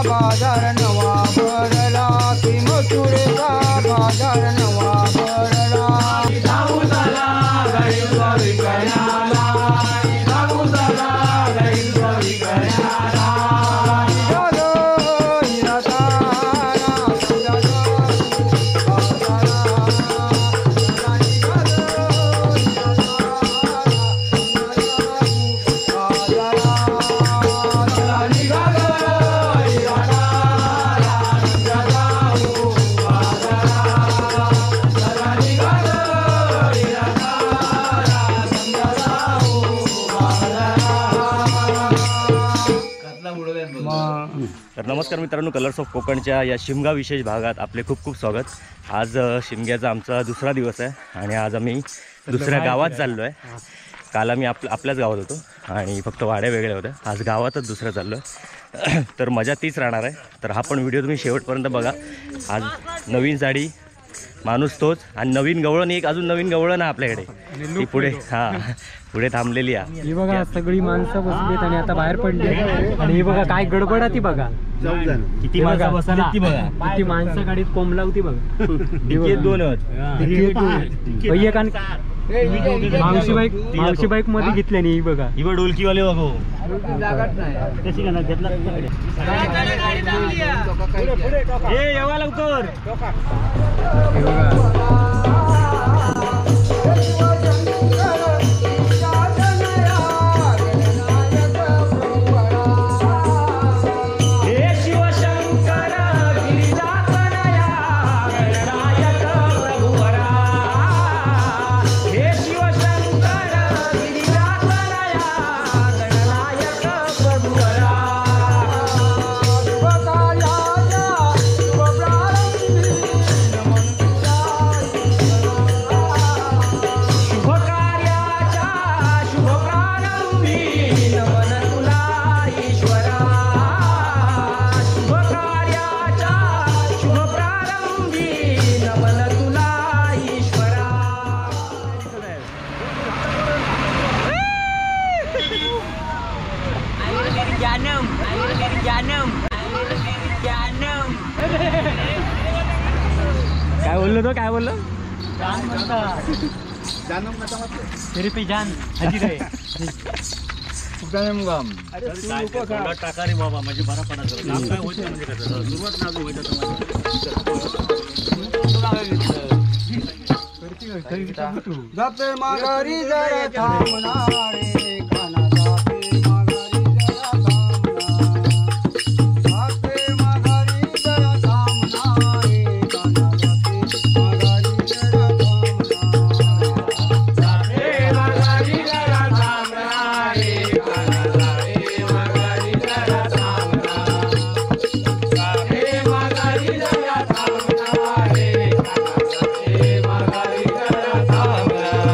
बाजार नवा भरला की मथुरेचा बाजार नवा भरला. तर नमस्कार मित्रांनो, कलर्स ऑफ कोकणच्या या शिमगा विशेष भागात आपले खूप खूप स्वागत. आज शिमग्याचा आमचा दुसरा दिवस आहे आणि आज आम्ही दुसऱ्या गावात चाललो आहे. काल आम्ही आपल्याच गावात होतो आणि फक्त वाड्या वेगळ्या होत्या. आज गावातच दुसरं चाललो आहे, तर मजा तीच राहणार आहे. तर हा पण व्हिडिओ तुम्ही शेवटपर्यंत बघा. आज नवीन साडी, माणूस तोच आणि नवीन गवळण, एक अजून नवीन गवळण आहे आपल्याकडे, ती पुढे हां पुढे थांबलेली आहे. ही बघा सगळी माणसं बसलीत आणि आता बाहेर पडली आणि ही बघा काय गडबड आहे ती बघा, किती माणसं बसली ती बघा, किती माणसं गाडीत कोंबला होती बघा. दोन एक आणि मावशी बाईक, मावशी बाईक मध्ये घेतली आणि ही बघा ही बघ डोलकीवाले बघो कशी घेतला येवा लवकर. हे बघा काय बोललो तो, काय बोललो? तेरे पे जान हाजीर आहे. टाका रे बाबा, म्हणजे बरा पडा सुरुवात नाजू जाते माघारी जरा थांबणारे काना, जाते माघारी जरा थांबणार, जाते माघारी जरा थांबणारे काना, जाते माघारी जरा थांबणार, जाते माघारी जरा थांबणारे काना, जाते माघारी जरा थांबणार, जाते माघारी जरा थांबणारे काना, जाते माघारी जरा थांबणार.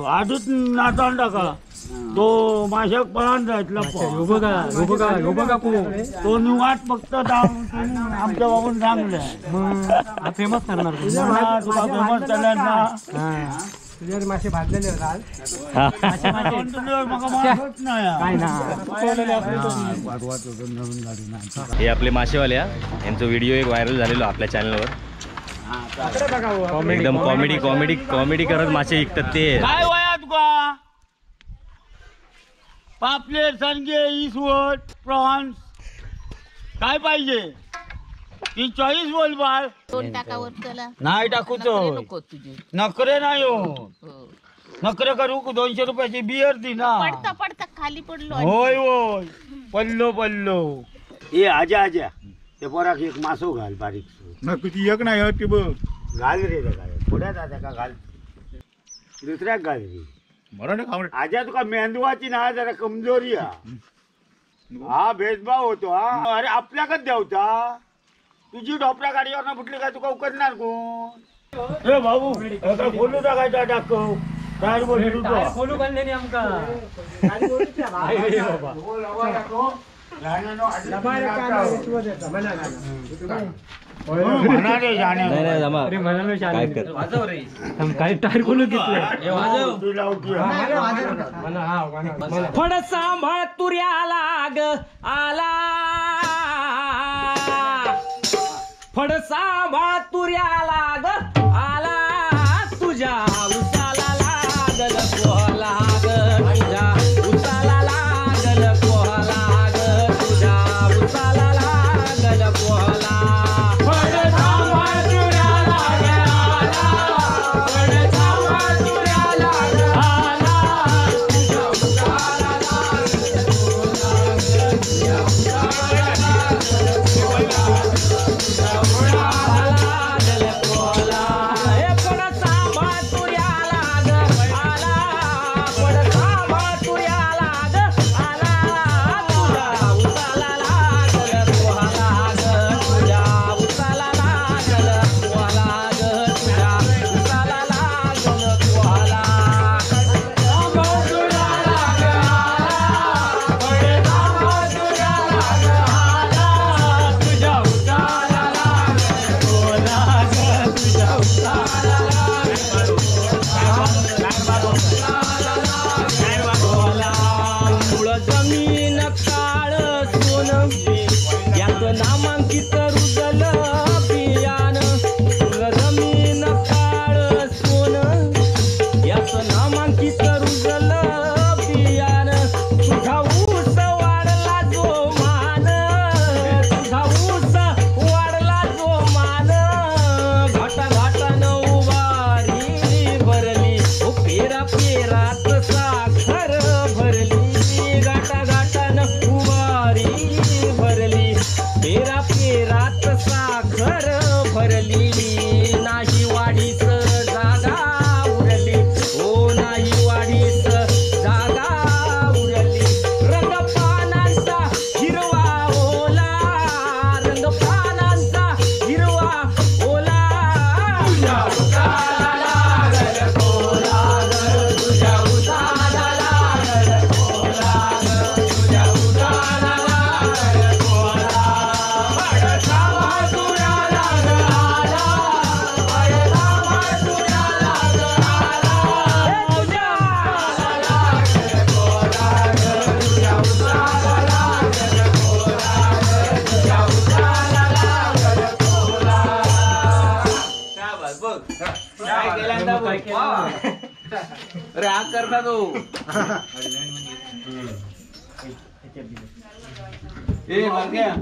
आजच नाचान टाका. तो माशाक पळान जायतला बघा बघा बघा कोण तो वाट बघता आमच्या बाबून सांगले फेमस करणार तुका फेमस केल्यार ना तुझ्यावर मासे भाजलेले आज काय ना हे आपले मासेवाले यांचा व्हिडिओ एक व्हायरल झालेलो आपल्या चॅनलवर. एकदम कॉमेडी कॉमेडी कॉमेडी करत मासे विकतात ते. काय वया तुका पापलेट सांगे इसवट प्रॉन्स काय पाहिजे ती चॉईस बोल बाळ. नाही टाकूच नखरे नाही हो नखरे करू 200 रुपयाची बियर दी ना. पडता पडता खाली पडलो. होय होय पडलो पडलो. ए आजा आजा ते पोराक एक मासो घाल बारीक. ती एक नाही ती बघ घाल रे घाल पुढ्यात आता का घाल दुसऱ्याक घाल रे. आजा तुका मेंदवाची ना जरा कमजोरी हा. हा भेदभाव होतो हा. अरे आपल्याकच द्यावता तुझी ढोपरा गाडीवर ना फुटली काय तुका उकरणार कोण? ए भाऊ खोलू टाकायचा टाकव टायर बोलू खोलू घालले आमका. काय टायर खोलू घेतलं. फड सांभाळ तुऱ्या लाग आला फड सांभाळ तुऱ्या लाग आला तुझ्या उसाला लागल कोहाला ग तुझ्या उसाला लागल कोहाला ग तुझ्या उसाला लागल कोहाला. फड सांभाळ तुऱ्या लाग आला फड सांभाळ तुऱ्या लाग आला तुझ्या उसाला लागल कोहाला ग तुझ्या उसाला लागल कोहाला. फड सांभाळ तुऱ्या लाग आला फड सांभाळ तुऱ्या लाग आला तुझ्या उसाला लागल कोहाला ग तुझ्या उसाला लागल कोहाला ग तुझ्या उसाला लागल कोहाला. सांभाळ तुऱ्या लाग आला फड सांभाळ तुऱ्या लाग आला तुझ्या उसाला लागल कोहाला ग तुझ्या उसाला लागल कोहाला. मूळ जमीन काळ सोन यात नामांकित रुजल बियाण. मूळ जमीन काळ सोन यात नामांकित रुजल बियाण. तुझा ऊस वाढला जो मान तुझा ऊस वाढला जो मान घाटा घाटानं उभारी भरली ओ पेरा पेरात साखर भरली घाटा घाटानं उभारी भरली पेरा पेरात साखर भरली. नाही वाढीस जागा उरली हो नाही वाढीस जागा उरली. रंग पानांचा हिरवा ओला रंग पानांचा हिरवा ओला तुझ्या उसाला लागल कोला ग तुझ्या उसाला लागल कोला ग तुझ्या उसाला लागल कोला. फड सांभाळ तुऱ्या लाग आला फड सांभाळ तुऱ्या लाग आला तुझ्या उसाला लागल कोला ग तुझ्या उसाला लागल कोला ग तुझ्या उसाला लागल कोला. अरे आग करता तो. ए मारक्या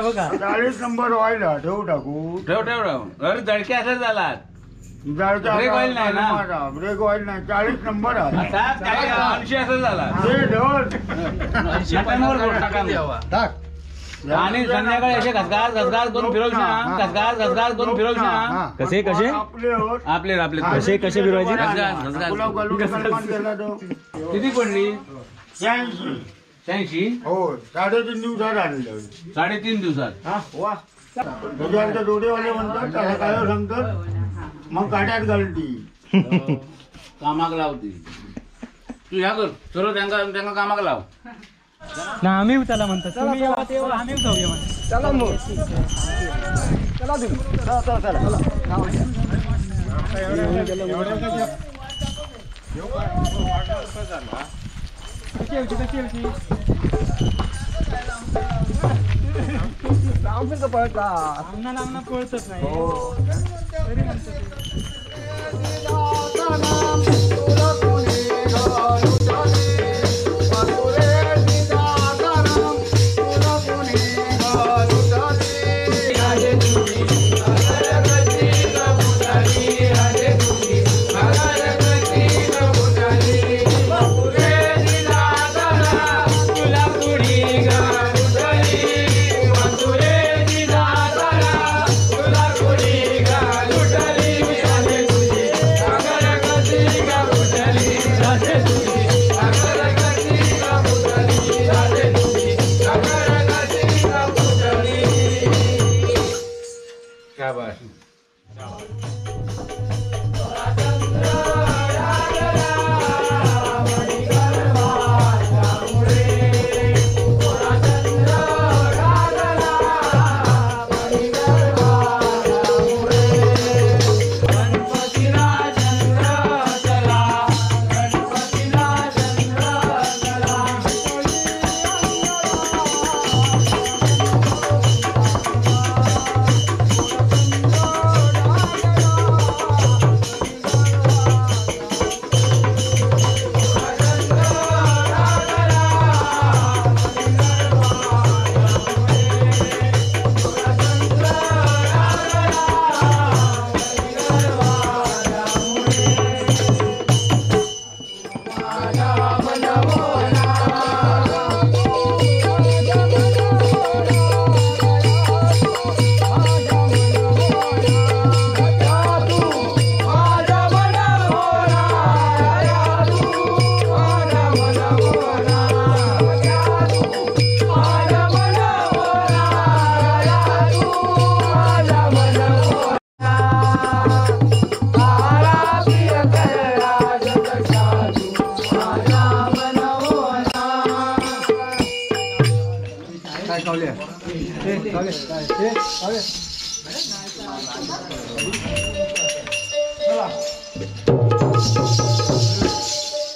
बघा 40 नंबर ऑइल ठेवू टाकू. ठेव ठेव ठेव. अरे जडके असं झाला ब्रेक ऑइल नाही ना? ब्रेक ऑइल नाही 40 नंबर आहे. 80 असं झाला. आणि संध्याकाळी असे घसघास घसघास करून फिरवशील ना घसघास घसघास करून फिरवशील ना. कसे कसे आपले आपले कसे कसे फिरवायचे? घसघास घसघास. किती पडली? 86. 86 हो 3.5 दिवसात आणलं. 3.5 दिवसात. हा वा त्याच्यानंतर डोडेवाले म्हणतात त्याला काय सांगतात मग काट्यात घालती. कामाक लावती तू ह्या कर सर्व त्यांना त्यांना कामाक लाव ना आम्ही चला म्हणतो तुम्ही येवा तेव्हा आम्ही जाऊया म्हणतो. चला मग चला तुम्ही चला चला चला कशी येऊची कशी येऊची पळता लांबना लांबना पळतच नाही. शाबास.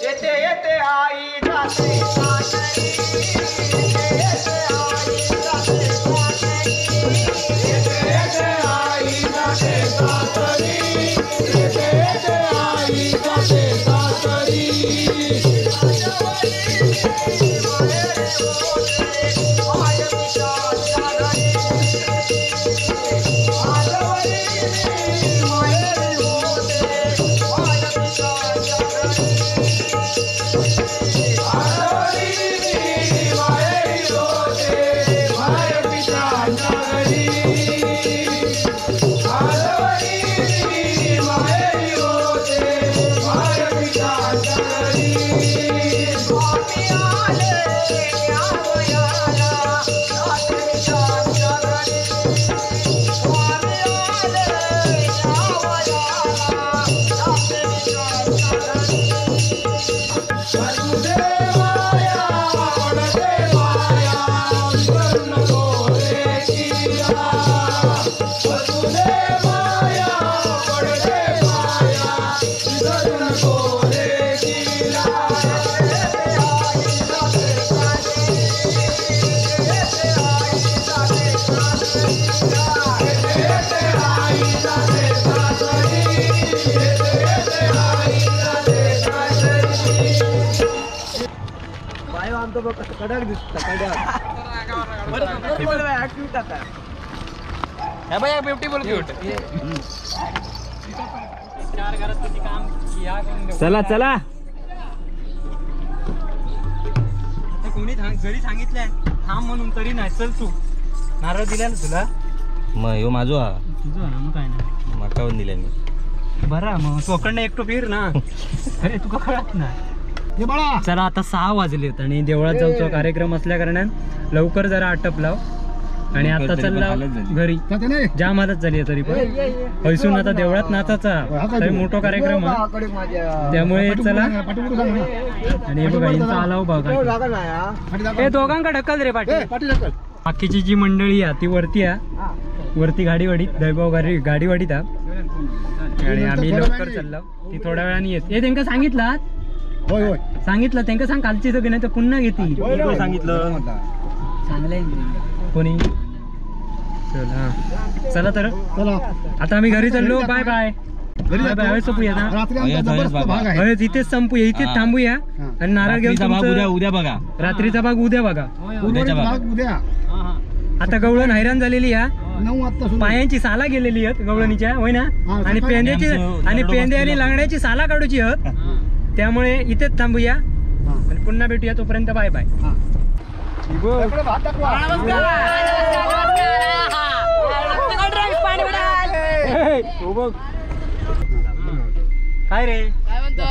येते येते आई जाते सासरी, येते आई जाते सासरी, येते येते आई जाते सासरी, येते येते आई जाते सासरी. कडक दिसता कडक. चला चला. आता कोणी जरी सांगितलंय थांब म्हणून तरी नाही. चल तू नारळ दिला ना तुला? मग ह्यो माझो हा. तुझं ना मग काय नाही. माका पण दिले मी. बरा मग तू अकडनं एकटो फिर ना. अरे तुका कळत नाही. चला आता 6 वाजलेत आणि देवळात जाऊचा कार्यक्रम असल्या कारणान लवकर जरा आटप लाव. आणि आता चालला घरी. जाम हालत झाली तरी पण हैसून आता देवळात नाचाचा मोठा कार्यक्रम आहे, त्यामुळे चला. आणि हे बघा यांचा आलाव बघा. हे दोघांका ढकल रे पाटील. बाकीची जी मंडळी आहे ती वरती आहे, वरती गाडी वाढीत दैभाव गाडी वाढीत आणि आम्ही लवकर चाललो. ती थोड्या वेळाने येत. हे त्यांना सांगितलं सांगितलं त्यांना सांग कालची सगळी, नाही तर पुन्हा घेतील. सांगितलं कोणी. चल हा चला तर आता आम्ही घरी चाललो. बाय बाय बाय बाय. संपूया ना इथेच संपूया, इथेच थांबूया आणि नारळ घेऊन उद्या बघा. रात्रीचा भाग उद्या बघा. आता गवळण हैराण झालेली या, पायांची साला गेलेली आहेत गवळणीच्या, होय ना. आणि पेंद्याची आणि पेंदे आणि लंगड्याची साला काढूची आहेत, त्यामुळे इथेच थांबूया आणि पुन्हा भेटूया. तोपर्यंत बाय बाय. काय रे काय म्हणतो?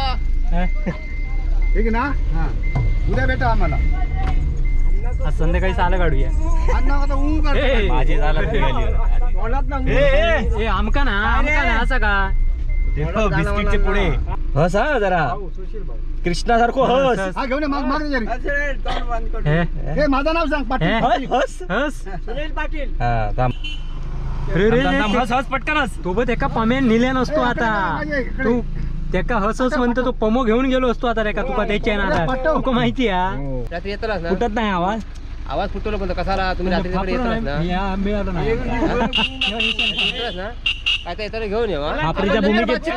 ठीक ना, उद्या भेटा आम्हाला. आज संध्याकाळी साला काढूया. आमका ना आमका ना असा का बिस्किटचे पुढे हस हा जरा कृष्णा सारखो हस. हे माझं नाव सांग. पाटील हस हस सुनील पाटील. हस हस पटकन हस. तो बघ एका पम्यान नेल्या नसतो आता. तू त्याका हस हस म्हणतो, तो पमो घेऊन गेलो असतो आता. रेका तुका त्याच्या ना तुका माहिती आहे. रात्री येतलास ना? फुटत नाही आवाज. आवाज फुटतो पण कसाला? तुम्ही रात्री तिकडे येतलास ना? मिळालं नाही ना काय तर येताना घेऊन ये. आपल्या भूमिकेत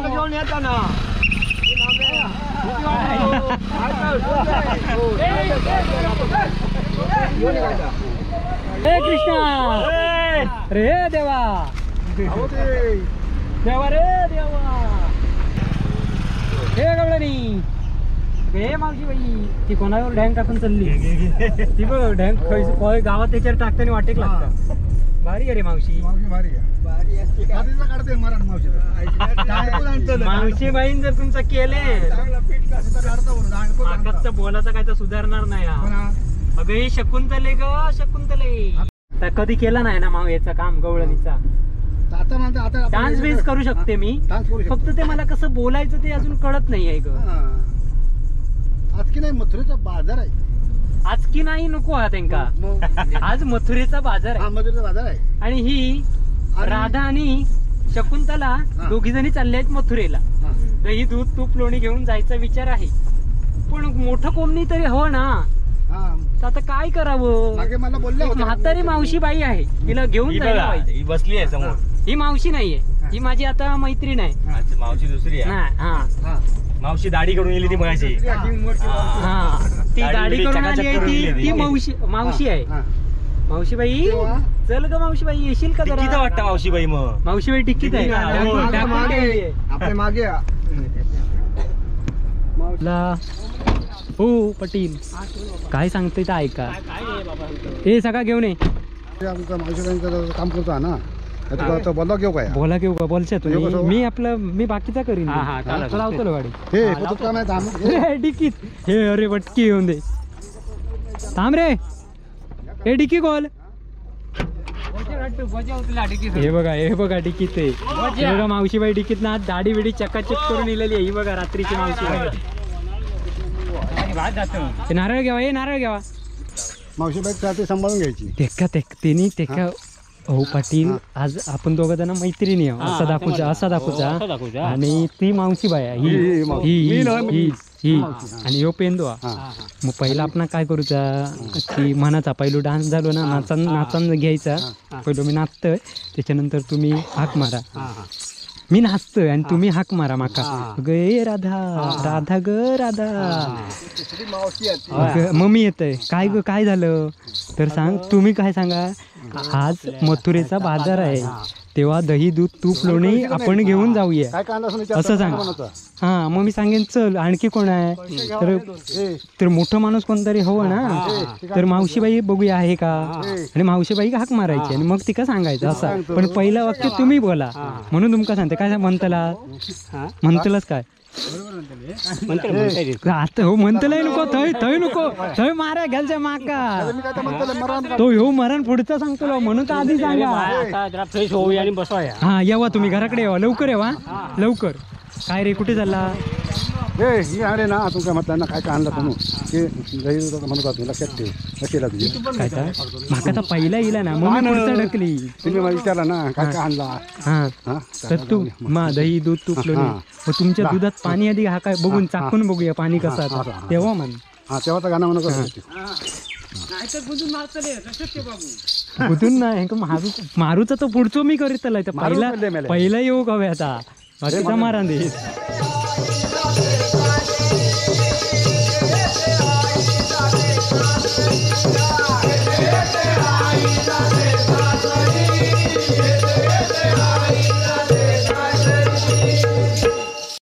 घेऊन येताना हे कृष्णा रे देवा देवा रे देवा. हे गवळणी हे मावशी बाई ती कोणावर ढँग टाकून चालली. ती बघ ढँग गावात त्याच्यावर टाकताना वाटेक लागतं. भारी आहे रे मावशी. मावशी बाईन जर तुमचं केले आकाशचा बोलाचा काय तर सुधारणार नाही. अगं हे शकुंतले ग शकुंतले. कधी केला नाही ना माव याचा काम गवळणीचा. डान्स बीन्स करू शकते मी, फक्त ते मला कसं बोलायचं ते अजून कळत नाही आहे ग. आज की नाही मथुरेचा बाजार आहे. आज की नाही नको हा त्यांका. आज मथुरेचा बाजार आहे. मथुरेचा बाजार आहे. आणि ही राधा आणि शकुंतला दोघी जणी चालले आहेत मथुरेला. दही दूध तूप लोणी घेऊन जायचा विचार आहे, पण मोठं कोमनी तरी हवं ना. आता काय करावं? म्हातारी मावशी बाई आहे, तिला घेऊन जायला पाहिजे. बसली आहे समोर. ही मावशी नाहीये, ही माझी आता मैत्रीण आहे. मावशी दुसरी आहे. हा मावशी दाढी करून गेली ती मगाशी. हा ती दाढी करून आली आहे ती. ती मावशी मावशी आहे. मावशीबाई चल ग मावशीबाई, येशील का जरा? वाटतं मावशीबाई. मग मावशीबाई टिकीत आहे. मागे हो पाटील काय सांगते ते ऐका. हे सगळं घेऊन ये. काम करतो ना बोला घेऊ काय? बोला घेऊ का? बोलशा तुम्ही. मी आपलं मी बाकीचा करीन. लावतो गाडी हे डिकीत. हे अरे बटकी घेऊन दे. थांब रे हे डिकी गोल. हे बघा हे बघा डिकीत आहे. हे बघा मावशीबाई डिकीत ना दाढी बिडी चकाचक करून इलेली आहे. ही बघा रात्रीची मावशीबाई. नारळ घ्यावा, हे नारळ घ्यावा. मावशीबाई सांभाळून घ्यायची. तेका तेनी तेका. हो पाटील आज आपण दोघं जण मैत्रिणी आहोत असा दाखवचा असा दाखवचा. आणि ती मावशीबाई आहे ही ही ही ही आणि ह्यो पेंदो. मग पहिला आपण काय करूचा की म्हणाचा पहिलो डान्स झालो ना नाचान नाचान घ्यायचा. पहिलो मी नाचतोय, त्याच्यानंतर तुम्ही हाक मारा. मी नाचतोय आणि तुम्ही हाक मारा माका. गे राधा राधा ग राधा. मम्मी येतय काय ग काय झालं तर सांग. तुम्ही काय सांगा, आज मथुरेचा बाजार आहे तेव्हा दही दूध तूप लोणी आपण घेऊन जाऊया असं सांग. हा मग मी सांगेन चल आणखी कोण आहे तर तर मोठं माणूस कोणतरी हवं ना. तर मावशीबाई बघूया आहे का, आणि मावशीबाई हाक मारायची आणि मग तिका सांगायचं असं. पण पहिलं वाक्य तुम्ही बोला म्हणून तुमका सांगते. काय म्हणतला म्हणतलंच काय? आता हो म्हणतलंय नको थंय थंय नको थंय मारा घालच्या माका तो ह्यो मरण पुढचा सांगतो म्हणून तर आधी सांगा. फ्रेश होऊया आणि बसवाया. हा येवा तुम्ही घराकडे येवा लवकर येवा लवकर. काय रे कुठे झाला? ए मी अरे ना तुमच्या म्हटलं ना काय काय आणलं तुम्ही ते दही म्हणत होतो लक्षात ठेव लक्षात तुझे काय तर माका तर पहिला इला ना मग मी पुढचा ढकली. तुम्ही मला विचारला ना काय काय आणला. हा तर तू मा दही दूध तूप लोणी. मग तुमच्या दुधात पाणी आधी हा काय बघून चाकून बघूया पाणी कसं आता तेव्हा म्हण. हा तेव्हा तर गाणं म्हणत होतो. कुठून नाही मारूचा तो पुढचो मी करीत पहिला पहिला येऊ हवे आता बाकीचा मारा दे.